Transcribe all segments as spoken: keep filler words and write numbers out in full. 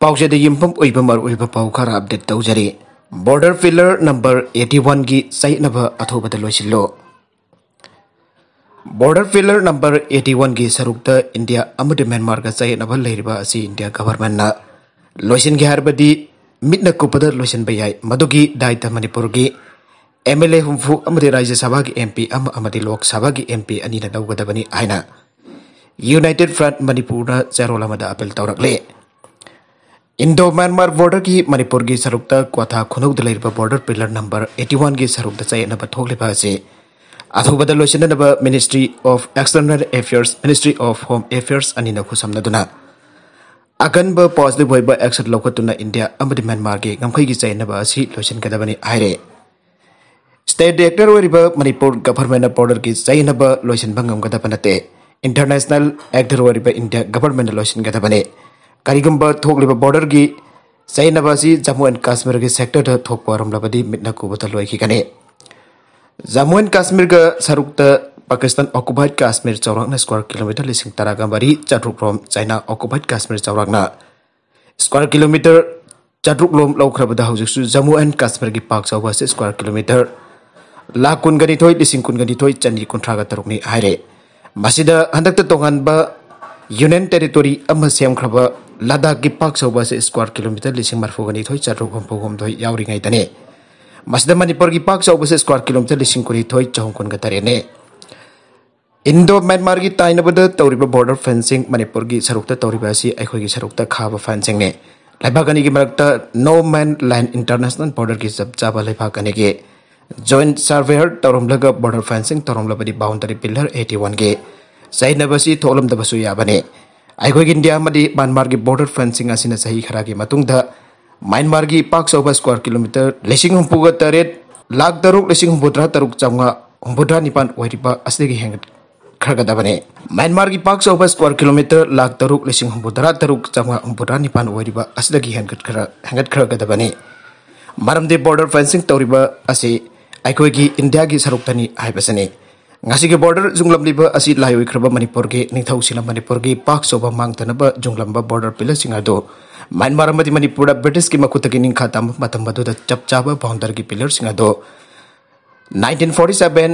ꯄꯥꯎꯆꯦꯗ ꯌꯨꯝꯐꯝ ꯑꯣꯏꯕ ꯃꯔꯨꯑꯣꯏꯕ ꯄꯥꯎ ꯈꯔ ꯑꯞꯗꯦꯠ ꯇꯧꯖꯔꯤ꯫ Border Pillar number eighty one ꯒꯤ ꯆꯌꯦꯠꯅꯕ ꯑꯊꯨꯕꯗ ꯂꯣꯏꯁꯤꯜꯂꯨ꯫ Border Pillar number eighty one ꯒꯤ ꯁꯔꯨꯛꯇ ꯏꯟꯗꯤꯌꯥ ꯑꯃꯗꯤ ꯃ꯭ꯌꯥꯟꯃꯥꯔꯒ ꯆꯌꯦꯠꯅꯕ ꯂꯩꯔꯤꯕ ꯑꯁꯤ ꯏꯟꯗꯤꯌꯥ ꯒꯚꯔꯟꯃꯦꯟꯠꯅ ꯂꯣꯏꯁꯤꯟꯒꯦ ꯍꯥꯏꯔꯕꯗꯤ ꯃꯤꯠꯅ ꯀꯨꯞꯄꯗ ꯂꯣꯏꯁꯤꯟꯕ ꯌꯥꯏ꯫ ꯃꯗꯨꯒꯤ ꯗꯥꯏꯇ ꯃꯅꯤꯄꯨꯔꯒꯤ ꯑꯦꯝ ꯑꯦꯜ ꯑꯦ ꯍꯨꯝꯐꯨ ꯑꯃꯗꯤ ꯔꯥꯖ꯭ꯌ ꯁꯚꯥꯒꯤ ꯑꯦꯝ ꯄꯤ ꯑꯃ ꯑꯃꯗꯤ ꯂꯣꯛ ꯁꯚꯥꯒꯤ ꯑꯦꯝ ꯄꯤ ꯑꯅꯤꯅ ꯂꯧꯒꯗꯕꯅꯤ ꯍꯥꯏꯅ ꯌꯨꯅꯥꯏꯇꯦꯗ ꯐ꯭ꯔꯟꯠ ꯃꯅꯤꯄꯨꯔꯅ ꯆꯦꯔꯣꯜ ꯑꯃꯗ ꯑꯥꯄꯤꯜ ꯇꯧꯔꯛꯂꯤ꯫ ꯏꯟꯗꯣ ꯃ꯭ꯌꯥꯟꯃꯥꯔ ꯕꯣꯔꯗꯔꯒꯤ ꯃꯅꯤꯄꯨꯔꯒꯤ ꯁꯔꯨꯛꯇ ꯀ꯭ꯋꯥꯊꯥ ꯈꯨꯅꯧꯗ ꯂꯩꯔꯤꯕ Border Pillar number eighty one ꯒꯤ ꯁꯔꯨꯛꯇ ꯆꯌꯦꯠꯅꯕ ꯊꯣꯛꯂꯤꯕ ꯑꯁꯤ ꯑꯊꯨꯕꯗ ꯂꯣꯏꯁꯤꯟꯅꯅꯕ Ministry of External Affairs, Ministry of Home Affairs ꯑꯅꯤꯅ ꯈꯨꯠꯁꯝꯅꯗꯨꯅ ꯑꯀꯟꯕ ꯄꯣꯖꯤꯇꯤꯚ ꯑꯣꯏꯕ ꯑꯦꯛꯁꯟ ꯂꯧꯈꯠꯇꯨꯅ ꯏꯟꯗꯤꯌꯥ ꯑꯃꯗꯤ ꯃ꯭ꯌꯥꯟꯃꯥꯔꯒꯤ ꯉꯝꯈꯩꯒꯤ ꯆꯌꯦꯠꯅꯕ ꯑꯁꯤ ꯂꯣꯏꯁꯤꯟꯒꯗꯕꯅꯤ ꯍꯥꯏꯔꯦ꯫ ꯁ꯭ꯇꯦꯠ ꯑꯦꯛꯇꯔ ꯑꯣꯏꯔꯤꯕ ꯃꯅꯤꯄꯨꯔ ꯒꯚꯔꯟꯃꯦꯟꯠꯅ ꯕꯣꯔꯗꯔꯒꯤ ꯆꯌꯦꯠꯅꯕ ꯂꯣꯏꯁꯤꯟꯕ ꯉꯝꯒꯗꯕ ꯅꯠꯇꯦ꯫ ꯏꯟꯇꯔꯅꯦꯁꯅꯦꯜ ꯑꯦꯛꯇꯔ ꯑꯣꯏꯔꯤꯕ ꯏꯟꯗꯤꯌꯥ ꯒꯚꯔꯟꯃꯦꯟꯠꯅ ꯂꯣꯏꯁꯤꯟꯒꯗꯕꯅꯤ꯫ ꯀꯔꯤꯒꯨꯝꯕ ꯊꯣꯛꯂꯤꯕ ꯕꯣꯔꯗꯔꯒꯤ ꯆꯌꯦꯠꯅꯕ ꯑꯁꯤ ꯖꯝꯃꯨ ꯑꯦꯟ ꯀꯥꯁꯃꯤꯔꯒꯤ ꯁꯦꯛꯇꯔꯗ ꯊꯣꯛꯄ ꯑꯣꯏꯔꯝꯂꯕꯗꯤ ꯃꯤꯠꯅ ꯀꯨꯕꯗ ꯂꯣꯏꯈꯤꯒꯅꯤ꯫ ꯖꯝꯃꯨ ꯑꯦꯟ ꯀꯥꯁꯃꯤꯔꯒ ꯁꯔꯨꯛꯇ ꯄꯥꯀꯤꯁꯇꯥꯟ ꯑꯣꯀꯨꯄꯥꯏꯗ ꯀꯥꯁꯃꯤꯔ ꯆꯥꯎꯔꯥꯛꯅ ꯁ꯭ꯀ꯭ꯋꯥꯔ ꯀꯤꯂꯣꯃꯤꯇꯔ ꯂꯤꯁꯤꯡ ꯇꯔꯥꯒ ꯃꯔꯤ ꯆꯥꯇ꯭ꯔꯨꯛ ꯔꯣꯝ, ꯆꯥꯏꯅꯥ ꯑꯣꯀꯨꯄꯥꯏꯗ ꯀꯥꯁꯃꯤꯔ ꯆꯥꯎꯔꯥꯛꯅ ꯁ꯭ꯀ꯭ꯋꯥꯔ ꯀꯤꯂꯣꯃꯤꯇꯔ ꯆꯥꯇ꯭ꯔꯨꯛ ꯂꯣꯝ ꯂꯧꯈ꯭ꯔꯕꯗ ꯍꯧꯖꯤꯛꯁꯨ ꯖꯝꯃꯨ ꯑꯦꯟ ꯀꯥꯁꯃꯤꯔꯒꯤ ꯄꯥꯛ ꯆꯥꯎꯕ ꯑꯁꯤ ꯁ꯭ꯀ꯭ꯋꯥꯔ ꯀꯤꯂꯣꯃꯤꯇꯔ ꯂꯥꯈ ꯀꯨꯟꯒ ꯅꯤꯊꯣꯏ ꯂꯤꯁꯤꯡ ꯀꯨꯟꯒ ꯅꯤꯊꯣꯏ ꯆꯅꯤ ꯀꯨꯟꯊ꯭ꯔꯥꯒ ꯇꯔꯨꯛꯅꯤ ꯍꯥꯏꯔꯦ꯫ ꯃꯁꯤꯗ ꯍꯟꯗꯛꯇ ꯇꯣꯉꯥꯟꯕ ꯌꯨꯅꯤꯌꯟ ꯇꯦꯔꯤꯇꯣꯔꯤ ꯑꯃ ꯁꯦꯝꯈ꯭ꯔꯕ ꯂꯗꯥꯈꯀꯤ ꯄꯥꯛ ꯆꯥꯎꯕ ꯑꯁꯤ ꯁ꯭ꯀ꯭ꯋꯥꯔ ꯀꯤꯂꯣꯃꯤꯇꯔ ꯂꯤꯁꯤꯡ ꯃꯔꯤꯐꯨꯒ ꯅꯤꯊꯣꯏ ꯆꯥꯇ꯭ꯔꯨꯛ ꯍꯨꯝꯐꯨ ꯍꯨꯝꯗꯣꯏ ꯌꯥꯎꯔꯤꯉꯩꯗꯅꯤ꯫ ꯃꯁꯤꯗ ꯃꯅꯤꯄꯨꯔꯒꯤ ꯄꯥꯛ ꯆꯥꯎꯕꯁꯤ ꯁ꯭ꯀ꯭ꯋꯥꯔ ꯀꯤꯂꯣꯃꯤꯇꯔ ꯂꯤꯁꯤꯡ ꯀꯨꯟꯅꯤꯊꯣꯏ ꯆꯍꯨꯝ ꯀꯨꯟꯒ ꯇꯔꯦꯠꯅꯤ꯫ ꯏꯟꯗꯣ ꯃ꯭ꯌꯥꯟꯃꯥꯔꯒꯤ ꯇꯥꯏꯅꯕꯗ ꯇꯧꯔꯤꯕ ꯕꯣꯔꯗꯔ ꯐꯦꯟꯁꯤꯡ ꯃꯅꯤꯄꯨꯔꯒꯤ ꯁꯔꯨꯛꯇ ꯇꯧꯔꯤꯕ ꯑꯁꯤ ꯑꯩꯈꯣꯏꯒꯤ ꯁꯔꯨꯛꯇ ꯈꯥꯕ ꯐꯦꯟꯁꯤꯡꯅꯤ꯫ ꯂꯩꯕꯥꯛ ꯑꯅꯤꯒꯤ ꯃꯔꯛꯇ ꯅꯣ ꯃꯦꯟ ꯂꯦꯟ ꯏꯟꯇꯔꯅꯦꯁꯅꯦꯜ ꯕꯣꯔꯗꯔꯒꯤ ꯆꯞ ꯆꯥꯕ ꯂꯩꯕꯥꯛ ꯑꯅꯤꯒꯤ ꯖꯣꯏꯟꯠ ꯁꯔꯚꯦꯌꯔ ꯇꯧꯔꯝꯂꯒ ꯕꯣꯔꯗꯔ ꯐꯦꯟꯁꯤꯡ ꯇꯧꯔꯝꯂꯕꯗꯤ ꯕꯥꯎꯟꯗꯔꯤ ꯄꯤꯂꯔ eighty one ꯒꯤ ꯆꯩꯅꯕ ꯑꯁꯤ ꯊꯣꯛꯂꯝꯗꯕꯁꯨ ꯌꯥꯕꯅꯤ꯫ ꯑꯩꯈꯣꯏꯒꯤ ꯏꯟꯗꯤꯌꯥ ꯑꯃꯗꯤ ꯃ꯭ꯌꯥꯟꯃꯥꯔꯒꯤ ꯕꯣꯔꯗꯔ ꯐꯦꯟꯁꯤꯡ ꯑꯁꯤꯅ ꯆꯍꯤ ꯈꯔꯒꯤ ꯃꯇꯨꯡꯗ ꯃ꯭ꯌꯥꯟꯃꯥꯔꯒꯤ ꯄꯥꯛ ꯆꯥꯎꯕ ꯁ꯭ꯀ꯭ꯋꯥꯔ ꯀꯤꯂꯣꯃꯤꯇꯔ ꯂꯤꯁꯤꯡ ꯍꯨꯝꯐꯨꯒ ꯇꯔꯦꯠ ꯂꯥꯈ ꯇꯔꯨꯛ ꯂꯤꯁꯤꯡ ꯍꯨꯝꯐꯨꯇꯔꯥ ꯇꯔꯨꯛ ꯆꯥꯝꯃꯉꯥ ꯍꯨꯝꯐꯨꯇꯔꯥ ꯅꯤꯄꯥꯟ ꯑꯣꯏꯔꯤꯕ ꯑꯁꯤꯗꯒꯤ ꯍꯦꯟꯒꯠꯈ꯭ꯔꯒꯗꯕꯅꯤ꯫ ꯃ꯭ꯌꯥꯟꯃꯥꯔꯒꯤ ꯄꯥꯛ ꯆꯥꯎꯕ ꯁ꯭ꯀ꯭ꯋꯥꯔ ꯀꯤꯂꯣꯃꯤꯇꯔ ꯂꯥꯈ ꯇꯔꯨꯛ ꯂꯤꯁꯤꯡ ꯍꯨꯝꯐꯨꯇꯔꯥ ꯇꯔꯨꯛ ꯆꯥꯝꯃꯉꯥ ꯍꯨꯝꯐꯨꯇꯔꯥ ꯅꯤꯄꯥꯟ ꯑꯣꯏꯔꯤꯕ ꯑꯁꯤꯗꯒꯤ ꯍꯦꯟꯒꯠꯈ꯭ꯔ-, ꯍꯦꯟꯒꯠꯈ꯭ꯔꯒꯗꯕꯅꯤ꯫ ꯃꯔꯝꯗꯤ ꯕꯣꯔꯗꯔ ꯐꯦꯟꯁꯤꯡ ꯇꯧꯔꯤꯕ ꯑꯁꯤ ꯑꯩꯈꯣꯏꯒꯤ ꯏꯟꯗꯤꯌꯥꯒꯤ ꯁꯔꯨꯛꯇꯅꯤ ꯍꯥꯏꯕꯁꯤꯅꯤ꯫ ꯉꯁꯤꯒꯤ ꯕꯣꯔꯗꯔ ꯌꯨꯡꯂꯝꯂꯤꯕ ꯑꯁꯤ ꯂꯥꯏ ꯑꯣꯏꯈ꯭ꯔꯕ ꯃꯅꯤꯄꯨꯔꯒꯤ ꯅꯤꯡꯊꯧꯁꯤꯡꯅ ꯃꯅꯤꯄꯨꯔꯒꯤ ꯄꯥꯛ ꯆꯥꯎꯕ ꯃꯥꯡꯗꯅꯕ ꯌꯨꯡꯂꯝꯕ ꯕꯣꯔꯗꯔ ꯄꯤꯂꯔꯁꯤꯡ ꯑꯗꯨ ꯃ꯭ꯌꯥꯟꯃꯥꯔ ꯑꯃꯗꯤ ꯃꯅꯤꯄꯨꯔꯗ ꯕ꯭ꯔꯤꯇꯤꯁꯀꯤ ꯃꯈꯨꯠꯇꯒꯤ ꯅꯤꯡꯈꯥ ꯇꯝꯕ ꯃꯇꯝ ꯑꯗꯨꯗ ꯆꯞ ꯆꯥꯕ ꯕꯥꯎꯟꯗꯔꯤꯒꯤ ꯄꯤꯂꯔꯁꯤꯡ ꯑꯗꯨ nineteen forty seven,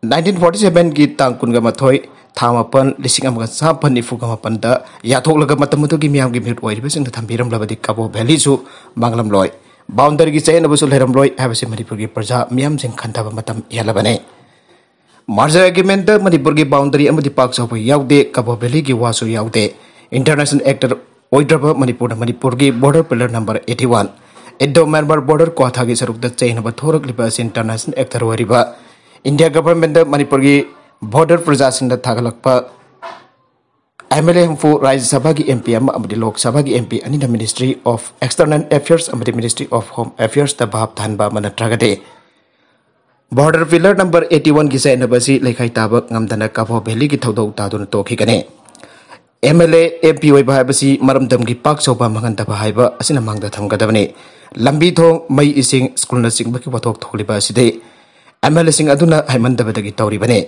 nineteen forty ꯁꯚꯦꯟꯒꯤ ꯇꯥꯡ ꯀꯨꯟꯒ ꯃꯥꯊꯣꯏ, ꯊꯥ ꯃꯥꯄꯟ, ꯂꯤꯁꯤꯡ ꯑꯃꯒ ꯆꯥꯃꯥꯄꯟ ꯅꯤꯐꯨꯒ ꯃꯥꯄꯟꯗ ꯌꯥꯊꯣꯛꯂꯒ ꯃꯇꯝ ꯑꯗꯨꯒꯤ ꯃꯤꯌꯥꯝꯒꯤ ꯃꯤꯍꯨꯠ ꯑꯣꯏꯔꯤꯕꯁꯤꯡꯗ ꯊꯝꯕꯤꯔꯝꯂꯕꯗꯤ ꯀꯕꯣ ꯚꯦꯂꯤꯁꯨ ꯃꯥꯡꯂꯝꯂꯣꯏ꯫ ꯕꯥꯎꯟꯗꯔꯤꯒꯤ ꯆꯌꯦꯠꯅꯕꯁꯨ ꯂꯩꯔꯝꯂꯣꯏ ꯍꯥꯏꯕꯁꯤ ꯃꯅꯤꯄꯨꯔꯒꯤ ꯄ꯭ꯔꯖꯥ ꯃꯤꯌꯥꯝꯁꯤꯡ ꯈꯟꯊꯕ ꯃꯇꯝ ꯍꯦꯜꯂꯕꯅꯤ꯫ ꯃꯥꯔꯖꯔ ꯑꯦꯒ꯭ꯔꯤꯃꯦꯟꯗ ꯃꯅꯤꯄꯨꯔꯒꯤ ꯕꯥꯎꯟꯗꯔꯤ ꯑꯃꯗꯤ ꯄꯥꯛ ꯆꯥꯎꯕ ꯌꯥꯎꯗꯦ, ꯀꯕꯣ ꯚꯦꯂꯤꯒꯤ ꯋꯥꯁꯨ ꯌꯥꯎꯗꯦ꯫ ꯏꯟꯇꯔꯅꯦꯁꯅꯦꯜ ꯑꯦꯛꯇꯔ ꯑꯣꯏꯗ꯭ꯔꯕ ꯃꯅꯤꯄꯨꯔꯅ ꯃꯅꯤꯄꯨꯔꯒꯤ border pillar number eighty one, Indo Myanmar border ꯀ꯭ꯋꯥꯊꯥꯒꯤ ꯁꯔꯨꯛꯇ ꯆꯌꯦꯠꯅꯕ ꯊꯣꯔꯛꯂꯤꯕ ꯑꯁꯤ ꯏꯟꯇꯔꯅꯦꯁꯅꯦꯜ ꯑꯦꯛꯇꯔ ꯑꯣꯏꯔꯤꯕ ꯏꯟꯗꯤꯌꯥ ꯒꯚꯔꯟꯃꯦꯟꯗ ꯃꯅꯤꯄꯨꯔꯒꯤ ꯕꯣꯔꯗꯔ ꯄ꯭ꯔꯖꯥꯁꯤꯡꯅ ꯊꯥꯒꯠꯂꯛꯄ ꯑꯦꯝ ꯑꯦꯜ ꯑꯦ ꯍꯨꯝꯐꯨ, ꯔꯥꯖ꯭ꯌ ꯁꯚꯥꯒꯤ ꯑꯦꯝ ꯄꯤ ꯑꯃ ꯑꯃꯗꯤ ꯂꯣꯛ ꯁꯚꯥꯒꯤ ꯑꯦꯝ ꯄꯤ ꯑꯅꯤꯅ ꯃꯤꯅꯤꯁꯇ꯭ꯔꯤ ꯑꯣꯐ ꯑꯦꯛꯁꯇꯔꯅꯦꯜ ꯑꯦꯐꯤꯌꯔꯁ ꯑꯃꯗꯤ ꯃꯤꯅꯤꯁꯇ꯭ꯔꯤ ꯑꯣꯐ ꯍꯣꯝ ꯑꯦꯐꯤꯌꯔꯁꯇ ꯚꯥꯞ ꯇꯥꯍꯟꯕ ꯑꯃ ꯅꯠꯇ꯭ꯔꯒꯗꯤ ꯕꯣꯔꯗꯔ ꯄꯤꯂꯔ ꯅꯝꯕꯔ ꯑꯩꯠꯇꯤ ꯋꯥꯟꯒꯤ ꯆꯌꯦꯠꯅꯕ ꯑꯁꯤ ꯂꯩꯈꯥꯏ ꯇꯥꯕ ꯉꯝꯗꯅ ꯀꯕꯣ ꯚꯦꯂꯤꯒꯤ ꯊꯧꯗꯣꯛ ꯇꯥꯗꯨꯅ ꯇꯣꯛꯈꯤꯒꯅꯤ꯫ M L A, M P ꯑꯣꯏꯕ ꯍꯥꯏꯕꯁꯤ ꯃꯔꯝꯗꯝꯒꯤ ꯄꯥꯛ ꯆꯥꯎꯕ ꯃꯥꯡꯍꯟꯗꯕ ꯍꯥꯏꯕ ꯑꯁꯤꯅ ꯃꯥꯡꯗ ꯊꯝꯒꯗꯕꯅꯤ꯫ ꯂꯝꯕꯤ ꯊꯣꯡ, ꯃꯩ, ꯏꯁꯤꯡ, ꯁ꯭ꯀꯨꯜꯅꯆꯤꯡꯕꯒꯤ ꯋꯥꯊꯣꯛ ꯊꯣꯛꯂꯤꯕ ꯑꯁꯤꯗꯤ ꯑꯦꯝ ꯑꯦꯜ ꯑꯦꯁꯤꯡ ꯑꯗꯨꯅ ꯍꯥꯏꯃꯟꯗꯕꯗꯒꯤ ꯇꯧꯔꯤꯕꯅꯤ꯫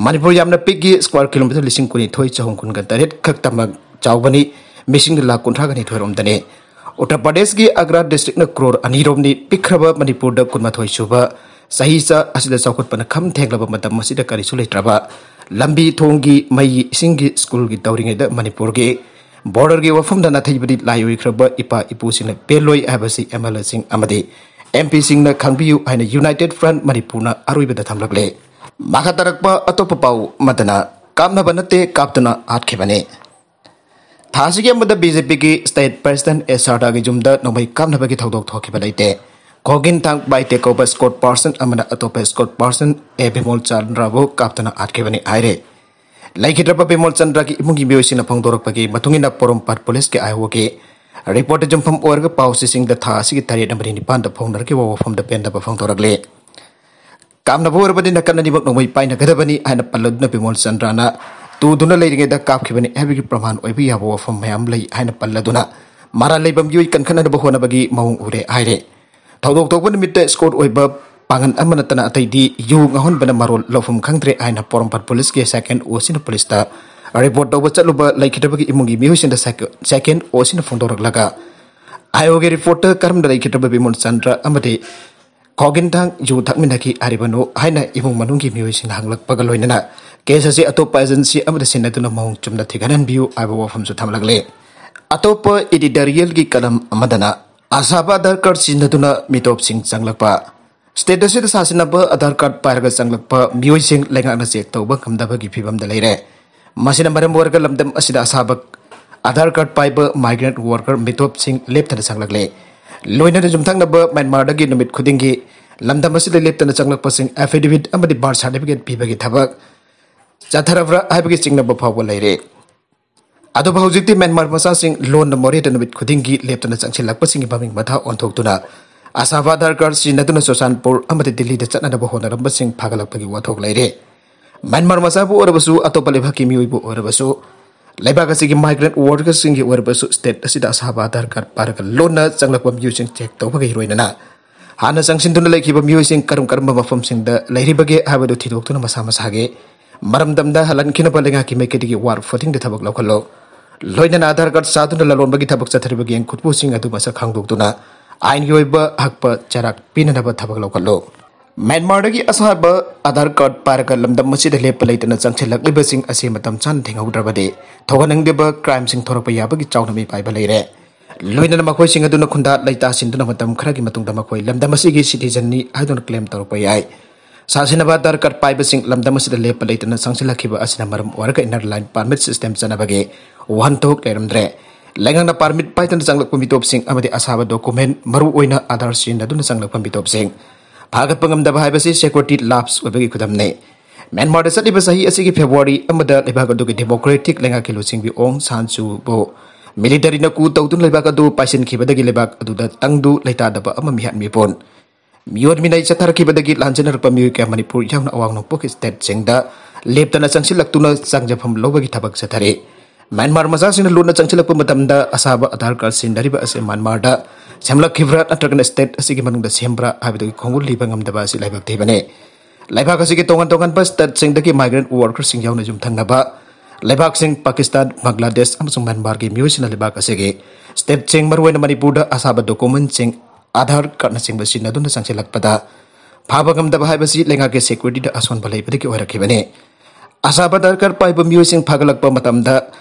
ꯃꯅꯤꯄꯨꯔ ꯌꯥꯝꯅ ꯄꯤꯛꯏ, ꯁ꯭ꯀ꯭ꯋꯥꯔ ꯀꯤꯂꯣꯃꯤꯇꯔ ꯂꯤꯁꯤꯡ ꯀꯨꯟꯅꯤꯊꯣꯏ ꯆꯍꯨꯝ ꯀꯨꯟꯒ ꯇꯔꯦꯠ ꯈꯛꯇꯃꯛ ꯆꯥꯎꯕꯅꯤ, ꯃꯤꯁꯤꯡꯅ ꯂꯥꯈ ꯀꯨꯟꯊ꯭ꯔꯥꯒ ꯅꯤꯊꯣꯏ ꯔꯣꯝꯗꯅꯤ꯫ ꯎꯠꯇꯔ ꯄ꯭ꯔꯗꯦꯁꯀꯤ ꯑꯒ꯭ꯔꯥ ꯗꯤꯁꯇ꯭ꯔꯤꯛꯅ ꯀ꯭ꯔꯣꯔ ꯑꯅꯤ ꯔꯣꯝꯅꯤ, ꯄꯤꯛꯈ꯭ꯔꯕ ꯃꯅꯤꯄꯨꯔꯗ ꯀꯨꯟꯃꯥꯊꯣꯏ ꯁꯨꯕ ꯆꯍꯤꯆꯥ ꯑꯁꯤꯗ ꯆꯥꯎꯈꯠꯄꯅ ꯈꯝ ꯊꯦꯡꯂꯕ ꯃꯇꯝ ꯑꯁꯤꯗ ꯀꯔꯤꯁꯨ ꯂꯩꯇ꯭ꯔꯕ, ꯂꯝꯕꯤ ꯊꯣꯡꯒꯤ, ꯃꯩ ꯏꯁꯤꯡꯒꯤ, ꯁ꯭ꯀꯨꯜꯒꯤ ꯇꯧꯔꯤꯉꯩꯗ ꯃꯅꯤꯄꯨꯔꯒꯤ ꯕꯣꯔꯗꯔꯒꯤ ꯋꯥꯐꯝꯗ ꯅꯥꯊꯩꯕꯗꯤ ꯂꯥꯏ ꯑꯣꯏꯈ꯭ꯔꯕ ꯏꯄꯥ ꯏꯄꯨꯁꯤꯡꯅ ꯄꯦꯜꯂꯣꯏ ꯍꯥꯏꯕꯁꯤ ꯑꯦꯝ ꯑꯦꯜ ꯑꯦꯁꯤꯡ ꯑꯃꯗꯤ ꯑꯦꯝ ꯄꯤꯁꯤꯡꯅ ꯈꯪꯕꯤꯌꯨ ꯍꯥꯏꯅ ꯌꯨꯅꯥꯏꯇꯦꯗ ꯐ꯭ꯔꯟꯠ ꯃꯅꯤꯄꯨꯔꯅ ꯑꯔꯣꯏꯕꯗ ꯊꯝꯂꯛꯂꯦ꯫ ꯃꯈꯥ ꯇꯥꯔꯛꯄ ꯑꯇꯣꯞꯄ ꯄꯥꯎ ꯑꯃꯗꯅ, ꯀꯥꯞꯅꯕ ꯅꯠꯇꯦ, ꯀꯥꯞꯇꯨꯅ ꯍꯥꯠꯈꯤꯕꯅꯤ꯫ ꯊꯥ ꯑꯁꯤꯒꯤ ꯑꯃꯗ ꯕꯤ ꯖꯦ ꯄꯤꯒꯤ ꯁ꯭ꯇꯦꯠ ꯄ꯭ꯔꯦꯁꯤꯗꯦꯟꯠ ꯑꯦꯁ ꯁꯥꯔꯗꯥꯒꯤ ꯌꯨꯝꯗ ꯅꯣꯡꯃꯩ ꯀꯥꯞꯅꯕꯒꯤ ꯊꯧꯗꯣꯛ ꯊꯣꯛꯈꯤꯕ ꯂꯩꯇꯦ꯫ ꯈꯣꯒꯤꯟ ꯊꯥꯡ ꯕꯥꯏꯇꯦ ꯀꯧꯕ ꯁ꯭ꯀꯣꯠ ꯄꯥꯔꯁꯟ ꯑꯃꯅ ꯑꯇꯣꯞꯄ ꯁ꯭ꯀꯣꯠ ꯄꯥꯔꯁꯟ ꯑꯦ ꯕꯤꯃꯣꯜ ꯆꯟꯗ꯭ꯔꯕꯨ ꯀꯥꯞꯇꯨꯅ ꯍꯥꯠꯈꯤꯕꯅꯤ ꯍꯥꯏꯔꯦ꯫ ꯂꯩꯈꯤꯗ꯭ꯔꯕ ꯕꯤꯃꯣꯜ ꯆꯟꯗ꯭ꯔꯒꯤ ꯏꯃꯨꯡꯒꯤ ꯃꯤꯑꯣꯏꯁꯤꯡꯅ ꯐꯣꯡꯗꯣꯔꯛꯄꯒꯤ ꯃꯇꯨꯡ ꯏꯟꯅ ꯄꯣꯔꯣꯝꯄꯥꯠ ꯄꯨꯂꯤꯁꯀꯤ ꯑꯥꯏ ꯑꯣꯒꯤ ꯔꯤꯄꯣꯔꯠꯇ ꯌꯨꯝꯐꯝ ꯑꯣꯏꯔꯒ ꯄꯥꯎꯆꯦꯁꯤꯡꯗ ꯊꯥ ꯑꯁꯤꯒꯤ ꯇꯔꯦꯠ ꯑꯃꯗꯤ ꯅꯤꯄꯥꯟꯗ ꯐꯣꯡꯅꯔꯛꯈꯤꯕ ꯋꯥꯐꯝꯗ ꯄꯦꯟꯗꯕ ꯐꯣꯡꯗꯣꯔꯛꯂꯤ꯫ ꯀꯥꯞꯅꯕ ꯑꯣꯏꯔꯕꯗꯤ ꯅꯥꯀꯟ ꯑꯅꯤꯃꯛ ꯅꯣꯡꯃꯩ ꯄꯥꯏꯅꯒꯗꯕꯅꯤ ꯍꯥꯏꯅ ꯄꯜꯂꯗꯨꯅ ꯕꯤꯃꯣꯜ ꯆꯟꯗ꯭ꯔꯅ ꯇꯨꯗꯨꯅ ꯂꯩꯔꯤꯉꯩꯗ ꯀꯥꯞꯈꯤꯕꯅꯤ ꯍꯥꯏꯕꯒꯤ ꯄ꯭ꯔꯃꯥꯟ ꯑꯣꯏꯕ ꯌꯥꯕ ꯋꯥꯐꯝ ꯃꯌꯥꯝ ꯂꯩ ꯍꯥꯏꯅ ꯄꯜꯂꯗꯨꯅ ꯃꯔꯥꯜ ꯂꯩꯕ ꯃꯤꯑꯣꯏ ꯀꯟꯈꯠꯅꯅꯕ ꯍꯣꯠꯅꯕꯒꯤ ꯃꯑꯣꯡ ꯎꯔꯦ ꯍꯥꯏꯔꯦ꯫ ꯊꯧꯗꯣꯛ ꯊꯣꯛꯄ ꯅꯨꯃꯤꯠꯇ ꯁ꯭ꯀꯣꯠ ꯑꯣꯏꯕ ꯄꯥꯡꯒꯜ ꯑꯃ ꯅꯠꯇꯅ ꯑꯇꯩꯗꯤ ꯌꯨ ꯉꯥꯎꯍꯟꯕꯅ ꯃꯔꯣꯜ ꯂꯧꯐꯝ ꯈꯪꯗ꯭ꯔꯦ ꯍꯥꯏꯅ ꯄꯣꯔꯣꯝꯄꯥꯠ ꯄꯨꯂꯤꯁꯀꯤ ꯁꯦꯀꯦꯟ ꯑꯣ ꯁꯤꯅ ꯄꯨꯂꯤꯁꯇ ꯔꯤꯄꯣꯔꯠ ꯇꯧꯕ ꯆꯠꯂꯨꯕ ꯂꯩꯈꯤꯗ꯭ꯔꯕꯒꯤ ꯏꯃꯨꯡꯒꯤ ꯃꯤꯑꯣꯏꯁꯤꯡꯗ ꯁꯦꯀꯦꯟ ꯑꯣꯁꯤꯅ ꯐꯣꯡꯗꯣꯔꯛꯂꯒ ꯑꯥꯏꯑꯣꯒꯤ ꯔꯤꯄꯣꯔꯠꯇ ꯀꯔꯝꯅ ꯂꯩꯈꯤꯗ꯭ꯔꯕ ꯕꯤꯃꯣꯜ ꯆꯟꯗ꯭ꯔ ꯑꯃꯗꯤ ꯈꯣꯒꯤꯟꯊꯥꯡ ꯌꯨ ꯊꯛꯃꯤꯟꯅꯈꯤ ꯍꯥꯏꯔꯤꯕꯅꯣ ꯍꯥꯏꯅ ꯏꯃꯨꯡ ꯃꯅꯨꯡꯒꯤ ꯃꯤꯑꯣꯏꯁꯤꯡꯅ ꯍꯪꯂꯛꯄꯒ ꯂꯣꯏꯅꯅ ꯀꯦꯁ ꯑꯁꯤ ꯑꯇꯣꯞꯄ ꯑꯦꯖꯦꯟꯁꯤ ꯑꯃꯗ ꯁꯤꯟꯅꯗꯨꯅ ꯃꯑꯣꯡ ꯆꯨꯝꯅ ꯊꯤꯒꯠꯍꯟꯕꯤꯌꯨ ꯍꯥꯏꯕ ꯋꯥꯐꯝꯁꯨ ꯊꯝꯂꯛꯂꯦ꯫ ꯑꯇꯣꯞꯄ ꯏꯗꯤꯇꯣꯔꯤꯌꯦꯜꯒꯤ ꯀꯂꯝ ꯑꯃꯗꯅ ꯑꯁꯥꯕ ꯑꯙꯥꯔ ꯀꯥꯔꯗ ꯁꯤꯖꯤꯟꯅꯗꯨꯅ ꯃꯤꯇꯣꯞꯁꯤꯡ ꯆꯪꯂꯛꯄ꯫ ꯁ꯭ꯇꯦꯠ ꯑꯁꯤꯗ ꯁꯥꯁꯤꯟꯅꯕ ꯑꯙꯥꯔ ꯀꯥꯔꯗ ꯄꯥꯏꯔꯒ ꯆꯪꯂꯛꯄ ꯃꯤꯑꯣꯏꯁꯤꯡ ꯂꯩꯉꯥꯛꯅ ꯆꯦꯛ ꯇꯧꯕ ꯉꯝꯗꯕꯒꯤ ꯐꯤꯕꯝꯗ ꯂꯩꯔꯦ꯫ ꯃꯁꯤꯅ ꯃꯔꯝ ꯑꯣꯏꯔꯒ ꯂꯝꯗꯝ ꯑꯁꯤꯗ ꯑꯁꯥꯕ ꯑꯙꯥꯔ ꯀꯥꯔꯗ ꯄꯥꯏꯕ ꯃꯥꯏꯒ꯭ꯔꯦꯟꯠ ꯋꯥꯔꯀꯔ ꯃꯤꯇꯣꯞꯁꯤꯡ ꯂꯦꯞꯇꯅ ꯆꯪꯂꯛꯂꯦ꯫ ꯂꯣꯏꯅꯅ ꯌꯨꯝꯊꯪꯅꯕ ꯃ꯭ꯌꯥꯟꯃꯥꯔꯗꯒꯤ ꯅꯨꯃꯤꯠ ꯈꯨꯗꯤꯡꯒꯤ ꯂꯝꯗꯝ ꯑꯁꯤꯗ ꯂꯦꯞꯇꯅ ꯆꯪꯂꯛꯄꯁꯤꯡ ꯑꯦꯐꯤꯗꯦꯚꯤꯠ ꯑꯃꯗꯤ ꯕꯥꯔꯊ ꯁꯥꯔꯇꯤꯐꯤꯀꯦꯠ ꯄꯤꯕꯒꯤ ꯊꯕꯛ ꯆꯠꯊꯔꯕ꯭ꯔꯥ ꯍꯥꯏꯕꯒꯤ ꯆꯤꯡꯅꯕ ꯐꯥꯎꯕ ꯂꯩꯔꯦ꯫ ꯑꯗꯨꯕꯨ ꯍꯧꯖꯤꯛꯇꯤ ꯃ꯭ꯌꯥꯟꯃꯥꯔ ꯃꯆꯥꯁꯤꯡ ꯂꯣꯟꯅ ꯃꯣꯔꯦꯗ ꯅꯨꯃꯤꯠ ꯈꯨꯗꯤꯡꯒꯤ ꯂꯦꯞꯇꯅ ꯆꯪꯁꯤꯜꯂꯛꯄꯁꯤꯡꯒꯤ ꯃꯃꯤꯡ ꯃꯊꯥ ꯑꯣꯟꯊꯣꯛꯇꯨꯅ ꯑꯁꯥꯕ ꯑꯙꯥꯔ ꯀꯥꯔꯗ ꯁꯤꯖꯤꯟꯅꯗꯨꯅ ꯆꯨꯔꯆꯥꯟꯄꯨꯔ ꯑꯃꯗꯤ ꯗꯤꯜꯂꯤꯗ ꯆꯠꯅꯅꯕ ꯍꯣꯠꯅꯔꯝꯕꯁꯤꯡ ꯐꯥꯒꯠꯂꯛꯄꯒꯤ ꯋꯥꯊꯣꯛ ꯂꯩꯔꯦ꯫ ꯃ꯭ꯌꯥꯟꯃꯥꯔ ꯃꯆꯥꯕꯨ ꯑꯣꯏꯔꯕꯁꯨ, ꯑꯇꯣꯞꯄ ꯂꯩꯕꯥꯛꯀꯤ ꯃꯤꯑꯣꯏꯕꯨ ꯑꯣꯏꯔꯕꯁꯨ, ꯂꯩꯕꯥꯛ ꯑꯁꯤꯒꯤ ꯃꯥꯏꯒ꯭ꯔꯦꯟꯠ ꯋꯥꯔꯀꯔꯁꯤꯡꯒꯤ ꯑꯣꯏꯔꯕꯁꯨ, ꯁ꯭ꯇꯦꯠ ꯑꯁꯤꯗ ꯑꯁꯥꯕ ꯑꯥꯙꯥꯔ ꯀꯥꯔꯗ ꯄꯥꯏꯔꯒ ꯂꯣꯟꯅ ꯆꯪꯂꯛꯄ ꯃꯤꯑꯣꯏꯁꯤꯡ ꯆꯦꯛ ꯇꯧꯕꯒ ꯂꯣꯏꯅꯅ ꯍꯥꯟꯅ ꯆꯪꯁꯤꯟꯗꯨꯅ ꯂꯩꯈꯤꯕ ꯃꯤꯑꯣꯏꯁꯤꯡ ꯀꯔꯝ ꯀꯔꯝꯕ ꯃꯐꯝꯁꯤꯡꯗ ꯂꯩꯔꯤꯕꯒꯦ ꯍꯥꯏꯕꯗꯨ ꯊꯤꯗꯣꯛꯇꯨꯅ ꯃꯁꯥ ꯃꯁꯥꯒꯤ ꯃꯔꯝꯗꯝꯗ ꯍꯜꯍꯟꯈꯤꯅꯕ ꯂꯩꯉꯥꯛꯀꯤ ꯃꯥꯏꯀꯩꯗꯒꯤ ꯋꯥꯔ ꯐꯨꯇꯤꯡꯗ ꯊꯕꯛ ꯂꯧꯈꯠꯂꯨ꯫ ꯂꯣꯏꯅꯅ ꯑꯥꯙꯥꯔ ꯀꯥꯔꯗ ꯆꯥꯗꯨꯅ ꯂꯂꯣꯟꯕꯒꯤ ꯊꯕꯛ ꯆꯠꯊꯔꯤꯕ ꯌꯦꯡ ꯈꯨꯠꯄꯨꯁꯤꯡ ꯑꯗꯨ ꯃꯁꯛ ꯈꯪꯗꯣꯛꯇꯨꯅ ꯑꯥꯏꯟꯒꯤ ꯑꯣꯏꯕ ꯍꯛꯄ ꯆꯩꯔꯥꯛ ꯄꯤꯅꯅꯕ ꯊꯕꯛ ꯂꯧꯈꯠꯂꯨ꯫ ꯃ꯭ꯌꯥꯟꯃꯥꯔꯗꯒꯤ ꯑꯁꯥꯕ ꯑꯥꯙꯥꯔ ꯀꯥꯔꯗ ꯄꯥꯏꯔꯒ ꯂꯝꯗꯝ ꯑꯁꯤꯗ ꯂꯦꯞꯄ ꯂꯩꯇꯅ ꯆꯪꯁꯤꯜꯂꯛꯂꯤꯕꯁꯤꯡ ꯑꯁꯤ ꯃꯇꯝ ꯆꯥꯅ ꯊꯤꯡꯍꯧꯗ꯭ꯔꯕꯗꯤ ꯊꯣꯛꯍꯟꯅꯤꯡꯗꯕ ꯀ꯭ꯔꯥꯏꯝꯁꯤꯡ ꯊꯣꯔꯛꯄ ꯌꯥꯕꯒꯤ ꯆꯥꯎꯅ ꯃꯤꯄꯥꯏꯕ ꯂꯩꯔꯦ꯫ ꯂꯣꯏꯅꯅ ꯃꯈꯣꯏꯁꯤꯡ ꯑꯗꯨꯅ ꯈꯨꯟꯗꯥ ꯂꯩꯇꯥꯁꯤꯟꯗꯨꯅ ꯃꯇꯝ ꯈꯔꯒꯤ ꯃꯇꯨꯡꯗ ꯃꯈꯣꯏ ꯂꯝꯗꯝ ꯑꯁꯤꯒꯤ ꯁꯤꯇꯤꯖꯟꯅꯤ ꯍꯥꯏꯗꯨꯅ ꯀ꯭ꯂꯦꯝ ꯇꯧꯔꯛꯄ ꯌꯥꯏ꯫ ꯁꯥꯁꯤꯟꯅꯕ ꯑꯥꯙꯥꯔ ꯀꯥꯔꯗ ꯄꯥꯏꯕꯁꯤꯡ ꯂꯝꯗꯝ ꯑꯁꯤꯗ ꯂꯦꯞꯄ ꯂꯩꯇꯅ ꯆꯪꯁꯤꯜꯂꯛꯈꯤꯕ ꯑꯁꯤꯅ ꯃꯔꯝ ꯑꯣꯏꯔꯒ ꯏꯟꯅꯔ ꯂꯥꯏꯟ ꯄꯥꯔꯃꯤꯠ ꯁꯤꯁꯇꯦꯝ ꯆꯠꯅꯕꯒꯤ ꯋꯥꯍꯟꯊꯣꯛ ꯂꯩꯔꯝꯗ꯭ꯔꯦ꯫ ꯂꯩꯉꯥꯛꯅ ꯄꯥꯔꯃꯤꯠ ꯄꯥꯏꯗꯅ ꯆꯪꯂꯛꯄ ꯃꯤꯇꯣꯞꯁꯤꯡ ꯑꯃꯗꯤ ꯑꯁꯥꯕ ꯗꯣꯀꯨꯃꯦꯟ, ꯃꯔꯨꯑꯣꯏꯅ ꯑꯥꯙꯥꯔ ꯁꯤꯖꯤꯟꯅꯗꯨꯅ ꯆꯪꯂꯛꯄ ꯃꯤꯇꯣꯞꯁꯤꯡ ꯐꯥꯒꯠꯄ ꯉꯝꯗꯕ ꯍꯥꯏꯕꯁꯤ ꯁꯦꯀ꯭ꯌꯨꯔꯤꯇꯤ ꯂꯥꯞꯁ ꯑꯣꯏꯕꯒꯤ ꯈꯨꯗꯝꯅꯤ꯫ ꯃ꯭ꯌꯥꯟꯃꯥꯔꯗ ꯆꯠꯂꯤꯕ ꯆꯍꯤ ꯑꯁꯤꯒꯤ ꯐꯦꯕ꯭ꯔꯨꯋꯥꯔꯤ ꯑꯃꯗ ꯂꯩꯕꯥꯛ ꯑꯗꯨꯒꯤ ꯗꯦꯃꯣꯀ꯭ꯔꯦꯇꯤꯛ ꯂꯩꯉꯥꯛꯀꯤ ꯂꯨꯆꯤꯡꯕꯤ ꯑꯣꯡ ꯁꯥꯟ ꯁꯨꯕꯨ ꯃꯤꯂꯤꯇꯔꯤꯅ ꯀꯨ ꯇꯧꯗꯨꯅ ꯂꯩꯕꯥꯛ ꯑꯗꯨ ꯄꯥꯏꯁꯤꯟꯈꯤꯕꯗꯒꯤ ꯂꯩꯕꯥꯛ ꯑꯗꯨꯗ ꯇꯪꯗꯨ ꯂꯩꯇꯥꯗꯕ ꯑꯃ ꯃꯤꯍꯥꯠ ꯃꯤꯄꯨꯟ, ꯃꯤꯑꯣꯠ ꯃꯤꯅꯩ ꯆꯠꯊꯔꯛꯈꯤꯕꯗꯒꯤ ꯂꯥꯟꯖꯦꯟꯅꯔꯛꯄ ꯃꯤꯑꯣꯏ ꯀꯌꯥ ꯃꯅꯤꯄꯨꯔ ꯌꯥꯎꯅ ꯑꯋꯥꯡ ꯅꯣꯡꯄꯣꯛꯀꯤ ꯁ꯭ꯇꯦꯠꯁꯤꯡꯗ ꯂꯦꯞꯇꯅ ꯆꯪꯁꯤꯜꯂꯛꯇꯨꯅ ꯆꯪꯖꯐꯝ ꯂꯧꯕꯒꯤ ꯊꯕꯛ ꯆꯠꯊꯔꯤ꯫ ꯃ꯭ꯌꯥꯟꯃꯥꯔ ꯃꯆꯥꯁꯤꯡꯅ ꯂꯣꯟꯅ ꯆꯪꯁꯤꯜꯂꯛꯄ ꯃꯇꯝꯗ ꯑꯁꯥꯕ ꯑꯥꯙꯥꯔ ꯀꯥꯔꯗ ꯁꯤꯖꯤꯟꯅꯔꯤꯕ ꯑꯁꯤ ꯃ꯭ꯌꯥꯟꯃꯥꯔꯗ ꯁꯦꯝꯂꯛꯈꯤꯕ꯭ꯔꯥ ꯅꯠꯇ꯭ꯔꯒꯅ ꯁ꯭ꯇꯦꯠ ꯑꯁꯤꯒꯤ ꯃꯅꯨꯡꯗ ꯁꯦꯝꯕ꯭ꯔꯥ ꯍꯥꯏꯕꯗꯨꯒꯤ ꯈꯣꯡꯒꯨꯜ ꯂꯤꯕ ꯉꯝꯗꯕ ꯑꯁꯤ ꯂꯥꯏꯕꯛ ꯊꯤꯕꯅꯤ꯫ ꯂꯩꯕꯥꯛ ꯑꯁꯤꯒꯤ ꯇꯣꯉꯥꯟ ꯇꯣꯉꯥꯟꯕ ꯁ꯭ꯇꯦꯠꯁꯤꯡꯗꯒꯤ ꯃꯥꯏꯒ꯭ꯔꯦꯟꯠ ꯋꯥꯔꯀꯔꯁꯤꯡ ꯌꯥꯎꯅ ꯌꯨꯝꯊꯪꯅꯕ ꯂꯩꯕꯥꯛꯁꯤꯡ ꯄꯥꯀꯤꯁꯇꯥꯟ, ꯕꯪꯒ꯭ꯂꯥꯗꯦꯁ ꯑꯃꯁꯨꯡ ꯃ꯭ꯌꯥꯟꯃꯥꯔꯒꯤ ꯃꯤꯑꯣꯏꯁꯤꯡꯅ ꯂꯩꯕꯥꯛ ꯑꯁꯤꯒꯤ ꯁ꯭ꯇꯦꯠꯁꯤꯡ, ꯃꯔꯨꯑꯣꯏꯅ ꯃꯅꯤꯄꯨꯔꯗ ꯑꯁꯥꯕ ꯗꯣꯀꯨꯃꯦꯟꯁꯤꯡ, ꯑꯥꯙꯥꯔ ꯀꯥꯔꯗꯅꯆꯤꯡꯕ ꯁꯤꯖꯤꯟꯅꯗꯨꯅ ꯆꯪꯁꯤꯜꯂꯛꯄꯗ ꯐꯥꯕ ꯉꯝꯗꯕ ꯍꯥꯏꯕꯁꯤ ꯂꯩꯉꯥꯛꯀꯤ ꯁꯦꯀ꯭ꯌꯨꯔꯤꯇꯤꯗ ꯑꯁꯣꯟꯕ ꯂꯩꯕꯗꯒꯤ ꯑꯣꯏꯔꯛꯈꯤꯕꯅꯤ꯫ ꯑꯁꯥꯕ ꯑꯥꯙꯥꯔ ꯀꯥꯔꯗ ꯄꯥꯏꯕ ꯃꯤꯑꯣꯏꯁꯤꯡ ꯐꯥꯒꯠꯂꯛꯄ ꯃꯇꯝꯗ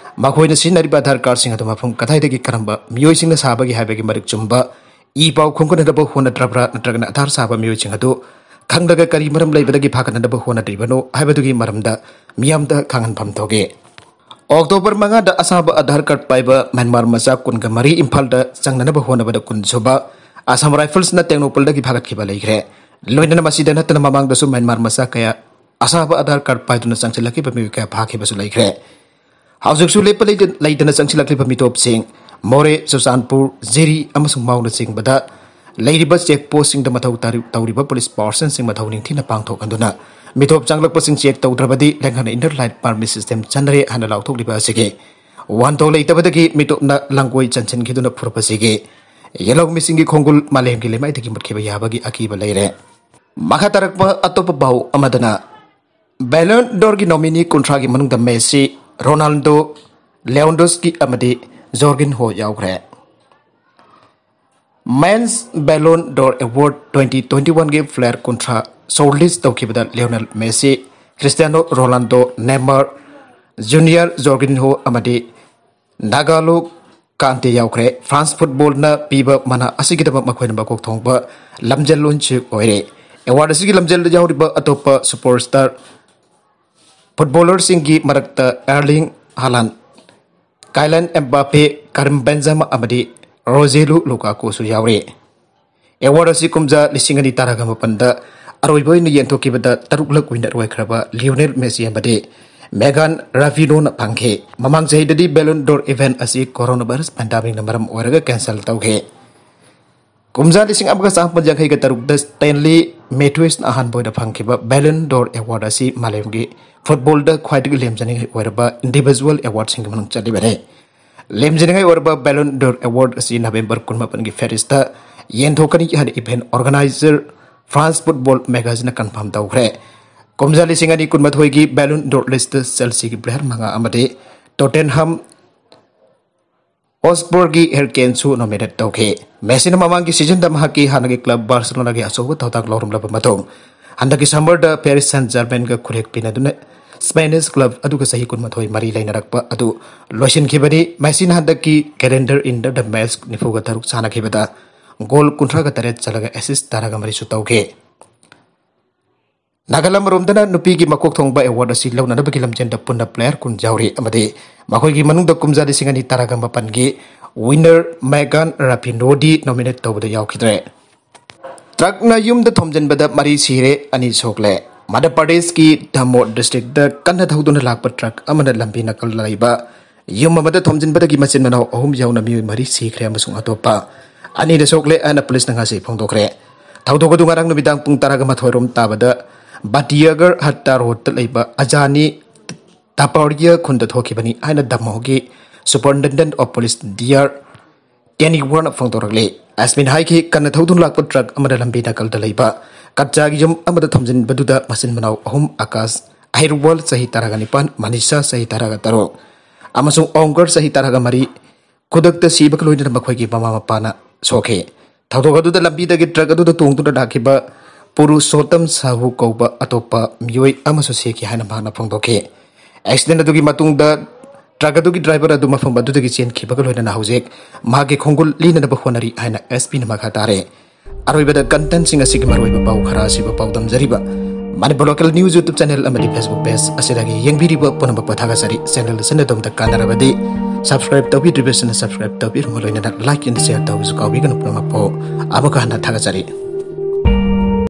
ꯃꯈꯣꯏꯅ ꯁꯤꯖꯤꯟꯅꯔꯤꯕ ꯑꯥꯙꯥꯔ ꯀꯥꯔꯗꯁꯤꯡ ꯑꯗꯨ ꯃꯐꯝ ꯀꯗꯥꯏꯗꯒꯤ ꯀꯔꯝꯕ ꯃꯤꯑꯣꯏꯁꯤꯡꯅ ꯁꯥꯕꯒꯦ ꯍꯥꯏꯕꯒꯤ ꯃꯔꯤꯛ ꯆꯨꯝꯕ ꯏ ꯄꯥꯎ ꯈꯣꯝꯒꯠꯅꯕ ꯍꯣꯠꯅꯗ꯭ꯔꯕ꯭ꯔꯥ, ꯅꯠꯇ꯭ꯔꯒꯅ ꯑꯥꯙꯥꯔ ꯁꯥꯕ ꯃꯤꯑꯣꯏꯁꯤꯡ ꯑꯗꯨ ꯈꯪꯂꯒ ꯀꯔꯤ ꯃꯔꯝ ꯂꯩꯕꯗꯒꯤ ꯐꯥꯒꯠꯅꯅꯕ ꯍꯣꯠꯅꯗ꯭ꯔꯤꯕꯅꯣ ꯍꯥꯏꯕꯗꯨꯒꯤ ꯃꯔꯝꯗ ꯃꯤꯌꯥꯝꯗ ꯈꯪꯍꯟꯐꯝ ꯊꯣꯛꯏ꯫ ꯑꯣꯛꯇꯣꯕꯔ ꯃꯉꯥꯗ ꯑꯁꯥꯕ ꯑꯥꯙꯥꯔ ꯀꯥꯔꯗ ꯄꯥꯏꯕ ꯃ꯭ꯌꯥꯟꯃꯥꯔ ꯃꯆꯥ ꯀꯨꯟꯒ ꯃꯔꯤ ꯏꯝꯐꯥꯜꯗ ꯆꯪꯅꯅꯕ ꯍꯣꯠꯅꯕꯗ ꯀꯨꯟ ꯁꯨꯕ ꯑꯁꯥꯝ ꯔꯥꯏꯐꯜꯁꯅ ꯇꯦꯡꯅꯧꯄꯜꯗꯒꯤ ꯐꯥꯒꯠꯈꯤꯕ ꯂꯩꯈ꯭ꯔꯦ꯫ ꯂꯣꯏꯅꯅ ꯃꯁꯤꯗ ꯅꯠꯇꯅ ꯃꯃꯥꯡꯗꯁꯨ ꯃ꯭ꯌꯥꯟꯃꯥꯔ ꯃꯆꯥ ꯀꯌꯥ ꯑꯁꯥꯕ ꯑꯥꯙꯥꯔ ꯀꯥꯔꯗ ꯄꯥꯏꯗꯨꯅ ꯆꯪꯁꯤꯜꯂꯛꯈꯤꯕ ꯃꯤꯑꯣꯏ ꯀꯌꯥ ꯐꯥꯈꯤꯕꯁꯨ ꯂꯩꯈ꯭ꯔꯦ꯫ ꯍꯧꯖꯤꯛꯁꯨ ꯂꯦꯞꯄ ꯂꯩꯇ-, ꯂꯩꯇꯅ ꯆꯪꯁꯤꯜꯂꯛꯂꯤꯕ ꯃꯤꯇꯣꯞꯁꯤꯡ ꯃꯣꯔꯦ, ꯆꯨꯔꯆꯥꯟꯄꯨꯔ, ꯖꯤꯔꯤ ꯑꯃꯁꯨꯡ ꯃꯥꯎꯅꯆꯤꯡꯕꯗ ꯂꯩꯔꯤꯕ ꯆꯦꯛ ꯄꯣꯁꯁꯤꯡꯗ ꯃꯊꯧ ꯇꯥꯔꯤ-, ꯇꯧꯔꯤꯕ ꯄꯨꯂꯤꯁ ꯄꯥꯔꯁꯟꯁꯤꯡ ꯃꯊꯧ ꯅꯤꯡꯊꯤꯅ ꯄꯥꯡꯊꯣꯛꯍꯟꯗꯨꯅ ꯃꯤꯇꯣꯞ ꯆꯪꯂꯛꯄꯁꯤꯡ ꯆꯦꯛ ꯇꯧꯗ꯭ꯔꯕꯗꯤ ꯂꯩꯉꯥꯛꯅ ꯏꯟꯅꯔ ꯂꯥꯏꯟ ꯄꯥꯔꯃꯤꯠ ꯁꯤꯁꯇꯦꯝ ꯆꯟꯅꯔꯦ ꯍꯥꯏꯅ ꯂꯥꯎꯊꯣꯛꯂꯤꯕ ꯑꯁꯤꯒꯤ ꯋꯥꯟꯊꯣꯛ ꯂꯩꯇꯕꯗꯒꯤ ꯃꯤꯇꯣꯞꯅ ꯂꯥꯡꯒꯣꯏ ꯆꯟꯁꯤꯟꯈꯤꯗꯨꯅ ꯐꯨꯔꯛꯄꯁꯤꯒꯤ ꯌꯦꯜꯍꯧꯃꯤꯁꯤꯡꯒꯤ ꯈꯣꯡꯒꯨꯜ ꯃꯥꯂꯦꯝꯒꯤ ꯂꯩꯃꯥꯏꯗꯒꯤ ꯃꯨꯠꯈꯤꯕ ꯌꯥꯕꯒꯤ ꯑꯀꯤꯕ ꯂꯩꯔꯦ꯫ ꯃꯈꯥ ꯇꯥꯔꯛꯄ ꯑꯇꯣꯞꯄ ꯄꯥꯎ ꯑꯃꯗꯅ, ꯕꯦꯂꯣꯟ ꯗꯣꯔꯒꯤ ꯅꯣꯃꯤꯅꯤ ꯀꯨꯟꯊ꯭ꯔꯥꯒꯤ ꯃꯅꯨꯡꯗ ꯃꯦꯁꯤ, ꯔꯣꯅꯥꯜꯗꯣ, ꯂꯦꯋꯥꯟꯗꯣꯁꯀꯤ ꯑꯃꯗꯤ ꯖꯣꯔꯒꯤꯟꯍꯣ ꯌꯥꯎꯈ꯭ꯔꯦ꯫ ꯃꯦꯟꯁ ꯕꯦꯂꯣꯟ ꯗꯣꯔ ꯑꯦꯋꯥꯔꯗ ꯇ꯭ꯋꯦꯟꯇꯤ ꯇ꯭ꯋꯦꯟꯇꯤ ꯋꯥꯟꯒꯤ ꯄ꯭ꯂꯦꯌꯔ ꯀꯨꯟꯊ꯭ꯔꯥ ꯁꯣꯔꯠ ꯂꯤꯁ ꯇꯧꯈꯤꯕꯗ Lionel Messi, Cristiano Ronaldo, Neymar junior, ꯖꯣꯔꯒꯤꯟꯍꯣ ꯑꯃꯗꯤ ꯅꯥꯒꯣꯂꯣ ꯀꯥꯟꯇꯦ ꯌꯥꯎꯈ꯭ꯔꯦ꯫ ꯐ꯭ꯔꯥꯟꯁ ꯐꯨꯠꯕꯣꯜꯅ ꯄꯤꯕ ꯃꯅꯥ ꯑꯁꯤꯒꯤꯗꯃꯛ ꯃꯈꯣꯏꯅ ꯃꯀꯣꯛ ꯊꯣꯡꯕ ꯂꯝꯖꯦꯜꯂꯣꯟꯁꯨ ꯑꯣꯏꯔꯦ꯫ ꯑꯦꯋꯥꯔꯗ ꯑꯁꯤꯒꯤ ꯂꯝꯖꯦꯜꯗ ꯌꯥꯎꯔꯤꯕ ꯑꯇꯣꯞꯄ ꯁꯨꯄꯔꯁ꯭ꯇꯥꯔ ꯐꯨꯠꯕꯣꯂꯔꯁꯤꯡꯒꯤ ꯃꯔꯛꯇ ꯑꯦꯔꯂꯤꯡ ꯍꯥꯂꯥꯟ, ꯀꯥꯏꯂꯟ ꯑꯦꯝꯕꯥꯄꯦ, ꯀꯔꯤꯝ ꯕꯦꯟꯖꯦꯃꯥ ꯑꯃꯗꯤ ꯔꯣꯖꯦꯂꯨ ꯂꯨꯀꯥꯀꯨꯁꯨ ꯌꯥꯎꯔꯤ꯫ ꯑꯦꯋꯥꯔꯗ ꯑꯁꯤ ꯀꯨꯝꯖꯥ ꯂꯤꯁꯤꯡ ꯑꯅꯤ ꯇꯔꯥꯒ ꯃꯥꯄꯟꯗ ꯑꯔꯣꯏꯕ ꯑꯣꯏꯅ ꯌꯦꯟꯊꯣꯛꯈꯤꯕꯗ ꯇꯔꯨꯛꯂꯛ ꯋꯤꯟꯅꯔ ꯑꯣꯏꯈ꯭ꯔꯕ ꯂꯤꯑꯣꯅꯦꯜ ꯃꯦꯁꯤ ꯑꯃꯗꯤ ꯃꯦꯒꯥꯟ ꯔꯥꯐꯤꯅꯣꯅ ꯐꯪꯈꯤ꯫ ꯃꯃꯥꯡ ꯆꯍꯤꯗꯗꯤ ꯕꯦꯂꯣꯟ ꯗꯣꯔ ꯏꯚꯦꯟꯠ ꯑꯁꯤ ꯀꯣꯔꯣꯅꯥ ꯚꯥꯏꯔꯁ ꯄꯦꯟꯗꯥꯃꯤꯛꯅ ꯃꯔꯝ ꯑꯣꯏꯔꯒ ꯀꯦꯟꯁꯦꯜ ꯇꯧꯈꯤ꯫ ꯀꯨꯝꯖꯥ ꯂꯤꯁꯤꯡ ꯑꯃꯒ ꯆꯥꯃꯥꯄꯟ ꯌꯥꯡꯈꯩꯒ ꯇꯔꯨꯛꯇ ꯁ꯭ꯇꯦꯟꯂꯤ ꯃꯦꯊ꯭ꯌꯨꯁꯅ ꯑꯍꯥꯟꯕ ꯑꯣꯏꯅ ꯐꯪꯈꯤꯕ ꯕꯦꯂꯣꯟ ꯗꯣꯔ ꯑꯦꯋꯥꯔꯗ ꯑꯁꯤ ꯃꯥꯂꯦꯝꯒꯤ ꯐꯨꯠꯕꯣꯜꯗ ꯈ꯭ꯋꯥꯏꯗꯒꯤ ꯂꯦꯝꯖꯅꯤꯡꯉꯥꯏ ꯑꯣꯏꯔꯕ ꯏꯟꯗꯤꯚꯤꯖꯨꯋꯦꯜ ꯑꯦꯋꯥꯔꯗꯁꯤꯡꯒꯤ ꯃꯅꯨꯡ ꯆꯜꯂꯤꯕꯅꯤ꯫ ꯂꯦꯝꯖꯅꯤꯡꯉꯥꯏ ꯑꯣꯏꯔꯕ ꯕꯦꯂꯣꯟ ꯗꯣꯔ ꯑꯦꯋꯥꯔꯗ ꯑꯁꯤ ꯅꯕꯦꯝꯕꯔ ꯀꯨꯟꯃꯥꯄꯟꯒꯤ ꯄꯦꯔꯤꯁꯇ ꯌꯦꯟꯊꯣꯛꯀꯅꯤ ꯍꯥꯏꯅ event organiser France football ꯃꯦꯒꯥꯖꯤꯟꯅ confirm ꯇꯧꯈ꯭ꯔꯦ꯫ ꯀꯨꯝꯖꯥ ꯂꯤꯁꯤꯡ ꯑꯅꯤ ꯀꯨꯟꯃꯥꯊꯣꯏꯒꯤ ꯕꯦꯂꯨꯟ ꯗꯣꯔ ꯂꯤꯁꯇ ꯆꯦꯜꯁꯤꯒꯤ ꯄ꯭ꯂꯦꯌꯔ ꯃꯉꯥ ꯑꯃꯗꯤ ꯇꯣꯇꯦꯟꯍꯝ ꯍꯣꯠꯁꯄꯔꯒꯤ ꯍꯦꯔꯤ ꯀꯦꯟꯁꯨ ꯅꯣꯃꯤꯅꯦꯠ ꯇꯧꯈꯤ꯫ ꯃꯦꯁꯤꯅ ꯃꯃꯥꯡꯒꯤ ꯁꯤꯖꯟꯗ ꯃꯍꯥꯛꯀꯤ ꯍꯥꯟꯅꯒꯤ ꯀ꯭ꯂꯕ ꯕꯥꯔꯁꯦꯂꯣꯅꯥꯒꯤ ꯑꯆꯧꯕ ꯊꯧꯗꯥꯡ ꯂꯧꯔꯝꯂꯕ ꯃꯇꯨꯡ, ꯍꯟꯗꯛꯀꯤ ꯁꯝꯃꯔꯗ ꯄꯦꯔꯤꯁ ꯁꯦꯟ ꯖꯔꯃꯦꯟꯒ ꯈꯨꯠꯌꯦꯛ ꯄꯤꯅꯗꯨꯅ ꯁ꯭ꯄꯦꯅꯤꯁ ꯀ꯭ꯂꯕ ꯑꯗꯨꯒ ꯆꯍꯤ ꯀꯨꯟꯃꯥꯊꯣꯏ ꯃꯔꯤ ꯂꯩꯅꯔꯛꯄ ꯑꯗꯨ ꯂꯣꯏꯁꯤꯟꯈꯤꯕꯅꯤ꯫ ꯃꯦꯁꯤꯅ ꯍꯟꯗꯛꯀꯤ ꯀꯦꯂꯦꯟꯗꯔ ꯏꯟꯗꯔꯗ ꯃꯦꯆ ꯅꯤꯐꯨꯒ ꯇꯔꯨꯛ ꯁꯥꯟꯅꯈꯤꯕꯗ ꯒꯣꯜ ꯀꯨꯟꯊ꯭ꯔꯥꯒ ꯇꯔꯦꯠ ꯆꯜꯂꯒ ꯑꯦꯁꯤꯁ ꯇꯔꯥꯒ ꯃꯔꯤꯁꯨ ꯇꯧꯈꯤ꯫ ꯅꯥꯒꯥꯂꯝ ꯔꯣꯝꯗꯅ ꯅꯨꯄꯤꯒꯤ ꯃꯀꯣꯛ ꯊꯣꯡꯕ ꯑꯦꯋꯥꯔꯗ ꯑꯁꯤ ꯂꯧꯅꯅꯕꯒꯤ ꯂꯝꯖꯦꯟꯗ ꯄꯨꯟꯅ ꯄ꯭ꯂꯦꯌꯔ ꯀꯨꯟ ꯌꯥꯎꯔꯤ ꯑꯃꯗꯤ ꯃꯈꯣꯏꯒꯤ ꯃꯅꯨꯡꯗ ꯀꯨꯝꯖꯥ ꯂꯤꯁꯤꯡ ꯑꯅꯤ ꯇꯔꯥꯒ ꯃꯥꯄꯟꯒꯤ ꯋꯤꯟꯅꯔ ꯃꯦꯒꯥꯟ ꯔꯥꯐꯤꯅꯣꯗꯤ ꯅꯣꯃꯤꯅꯦꯠ ꯇꯧꯕꯗ ꯌꯥꯎꯈꯤꯗ꯭ꯔꯦ꯫ ꯇ꯭ꯔꯛꯅ ꯌꯨꯝꯗ ꯊꯣꯝꯖꯤꯟꯕꯗ ꯃꯔꯤ ꯁꯤꯔꯦ, ꯑꯅꯤ ꯁꯣꯛꯂꯦ꯫ ꯃꯙ꯭ꯌ ꯄ꯭ꯔꯗꯦꯁꯀꯤ ꯙꯥꯃꯣ ꯗꯤꯁꯇ꯭ꯔꯤꯛꯇ ꯀꯟꯅ ꯊꯧꯗꯨꯅ ꯂꯥꯛꯄ ꯇ꯭ꯔꯛ ꯑꯃꯅ ꯂꯝꯕꯤ ꯅꯥꯀꯜꯗ ꯂꯩꯕ ꯌꯨꯝ ꯑꯃꯗ ꯊꯣꯝꯖꯤꯟꯕꯗꯒꯤ ꯃꯆꯤꯟ ꯃꯅꯥꯎ ꯑꯍꯨꯝ ꯌꯥꯎꯅ ꯃꯤꯑꯣꯏ ꯃꯔꯤ ꯁꯤꯈ꯭ꯔꯦ ꯑꯃꯁꯨꯡ ꯑꯇꯣꯞꯄ ꯑꯅꯤꯅ ꯁꯣꯛꯂꯦ ꯍꯥꯏꯅ ꯄꯨꯂꯤꯁꯅ ꯉꯁꯤ ꯐꯣꯡꯗꯣꯛꯈ꯭ꯔꯦ꯫ ꯊꯧꯗꯣꯛ ꯑꯗꯨ ꯉꯔꯥꯡ ꯅꯨꯃꯤꯗꯥꯡ ꯄꯨꯡ ꯇꯔꯥꯒ ꯃꯥꯊꯣꯏ ꯔꯣꯝ ꯇꯥꯕꯗ ꯕꯥꯇꯤꯌꯥꯒꯔ ꯍꯠꯇꯥ ꯔꯣꯗꯇ ꯂꯩꯕ ꯑꯖꯥꯅꯤ ꯇꯥꯄꯥꯔꯤꯌꯥ ꯈꯨꯟꯗ ꯊꯣꯛꯈꯤꯕꯅꯤ ꯍꯥꯏꯅ ꯗꯥꯃꯣꯒꯤ superintendent of police D R ꯀꯦꯅꯤꯋꯔꯅ ꯐꯣꯡꯗꯣꯔꯛꯂꯤ꯫ ꯑꯦꯁꯃꯤꯟ ꯍꯥꯏꯈꯤ, ꯀꯟꯅ ꯊꯧꯗꯨꯅ ꯂꯥꯛꯄ ꯇ꯭ꯔꯛ ꯑꯃꯅ ꯂꯝꯕꯤ ꯅꯥꯀꯜꯗ ꯂꯩꯕ ꯀꯠꯆꯥꯒꯤ ꯌꯨꯝ ꯑꯃꯗ ꯊꯣꯝꯖꯤꯟꯕꯗꯨꯗ ꯃꯆꯤꯟ ꯃꯅꯥꯎ ꯑꯍꯨꯝ, ꯑꯀꯥꯁ ꯑꯍꯤꯔꯋꯥꯜ ꯆꯍꯤ ꯇꯔꯥꯒ ꯅꯤꯄꯥꯟ, ꯃꯅꯤꯁꯥ ꯆꯍꯤ ꯇꯔꯥꯒ ꯇꯔꯨꯛ ꯑꯃꯁꯨꯡ ꯑꯣꯡꯒꯔ ꯆꯍꯤ ꯇꯔꯥꯒ ꯃꯔꯤ ꯈꯨꯗꯛꯇ ꯁꯤꯕꯒ ꯂꯣꯏꯅꯅ ꯃꯈꯣꯏꯒꯤ ꯃꯃꯥ ꯃꯄꯥꯅ ꯁꯣꯛꯈꯤ꯫ ꯊꯧꯗꯣꯛ ꯑꯗꯨꯗ ꯂꯝꯕꯤꯗꯒꯤ ꯇ꯭ꯔꯛ ꯑꯗꯨꯗ ꯇꯣꯡꯗꯨꯅ ꯂꯥꯛꯈꯤꯕ ꯄꯨꯔꯨꯁꯣꯠꯇꯝ ꯁꯥꯍꯨ ꯀꯧꯕ ꯑꯇꯣꯞꯄ ꯃꯤꯑꯣꯏ ꯑꯃꯁꯨ ꯁꯤꯈꯤ ꯍꯥꯏꯅ ꯃꯍꯥꯛꯅ ꯐꯣꯡꯗꯣꯛꯈꯤ꯫ ꯑꯦꯛꯁꯤꯗꯦꯟ ꯑꯗꯨꯒꯤ ꯃꯇꯨꯡꯗ ꯇ꯭ꯔꯛ ꯑꯗꯨꯒꯤ ꯗ꯭ꯔꯥꯏꯚꯔ ꯑꯗꯨ ꯃꯐꯝ ꯑꯗꯨꯗꯒꯤ ꯆꯦꯟꯈꯤꯕꯒ ꯂꯣꯏꯅꯅ ꯍꯧꯖꯤꯛ ꯃꯍꯥꯛꯀꯤ ꯈꯣꯡꯒꯨꯜ ꯂꯤꯅꯅꯕ ꯍꯣꯠꯅꯔꯤ ꯍꯥꯏꯅ ꯑꯦꯁ ꯄꯤꯅ ꯃꯈꯥ ꯇꯥꯔꯦ꯫ ꯑꯔꯣꯏꯕꯗ ꯀꯟꯇꯦꯟꯠꯁꯤꯡ ꯑꯁꯤꯒꯤ ꯃꯔꯨꯑꯣꯏꯕ ꯄꯥꯎ ꯈꯔ ꯑꯁꯤꯕꯨ ꯄꯥꯎꯗꯝꯖꯔꯤꯕ Manipur local news YouTube channel ꯑꯃꯗꯤ ꯐꯦꯁꯕꯨꯛ ꯄꯦꯖ ꯑꯁꯤꯗꯒꯤ ꯌꯦꯡꯕꯤꯔꯤꯕ ꯄꯨꯝꯅꯃꯛꯄꯨ ꯊꯥꯒꯠꯆꯔꯤ꯫ ꯆꯦꯅꯦꯜ ꯑꯁꯤꯅ ꯑꯗꯣꯝꯗ ꯀꯥꯟꯅꯔꯕꯗꯤ ꯁꯕꯁꯀ꯭ꯔꯥꯏꯕ ꯇꯧꯕꯤꯗ꯭ꯔꯤꯕꯁꯤꯡꯅ ꯁꯕꯁꯀ꯭ꯔꯥꯏꯕ ꯇꯧꯕꯤꯔꯝꯃ ꯂꯣꯏꯅꯅ ꯂꯥꯏꯛ ꯑꯦꯟ ꯁꯤꯌꯔ ꯇꯧꯕꯁꯨ ꯀꯥꯎꯕꯤꯒꯅꯨ꯫ ꯄꯨꯝꯅꯃꯛꯄꯨ ꯑꯃꯨꯛꯀ ꯍꯟꯅ ꯊꯥꯒꯠꯆꯔꯤ꯫